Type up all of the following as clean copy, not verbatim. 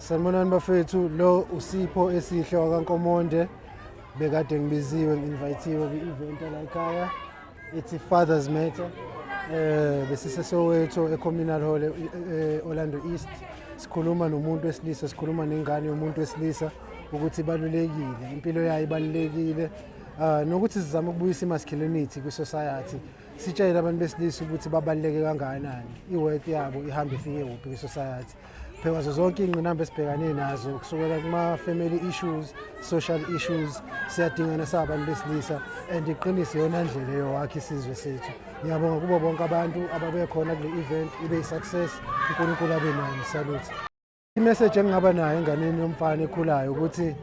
Sanibonani bafethu, lo uSipho Esihle wakaNkomonde. Bekade ngibiziwe, ngi-invithiwe kwi-event la ekhaya ethi Fathers Matter. BesiseSoweto e-Communal Hall e-Orlando East. Sikhuluma nomuntu wesilisa, sikhuluma nengane yomuntu wesilisa ukuthi ibalulekile, impilo yayo ibalulekile. Nokuthi sizama ukubuyisa i-masculinity kwi-society. Sitshele abantu besilisa ukuthi babaluleke kangakanani, i-worth yabo ihambe ifike kuphi kwi-society. Phekwazo zonke iy'ngqinamba esibhekane nazo kusukela kuma-family issues, social issues, siyadingana sabantu besilisa and iqiniso iyona ndlela eyowakha isizwe sethu. Ngiyabonga kubo bonke abantu ababekhona kule event, ibe yi-success. UNkulunkulu abe nani. Salute. I-message engingaba nayo enganeni yomfana ekhulayo ukuthi,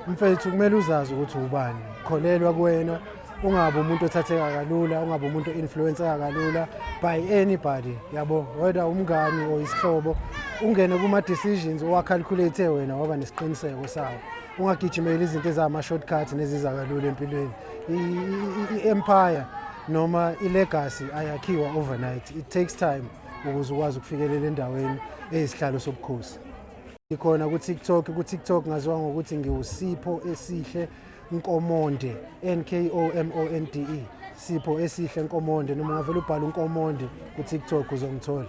mfethu, kumele uzazi ukuthi ubani, kholelwa kuwena, ungabi umuntu othatheka kalula, ungabi umuntu o-influenceka kalula by anybody, yabo, whether umngani or isihlobo. Ungene kuma-decisions owa-calculate wena, waba nesiqiniseko sawo. Ungagijimeli izinto ezama-shortcut neziza kalula empilweni. I-empire noma i-legacy ayakhiwa overnight. It takes time ukuze ukwazi ukufikelela endaweni eyisihlalo sobukhosi. Ngikhona ku-TikTok. Ku-TikTok ngaziwa ngokuthi ngiwuSipho Esihle Nkomonde, Nkomonde, Sipho Esihle Nkomonde, noma ungavele ubhale uNkomonde ku-TikTok uzongithola.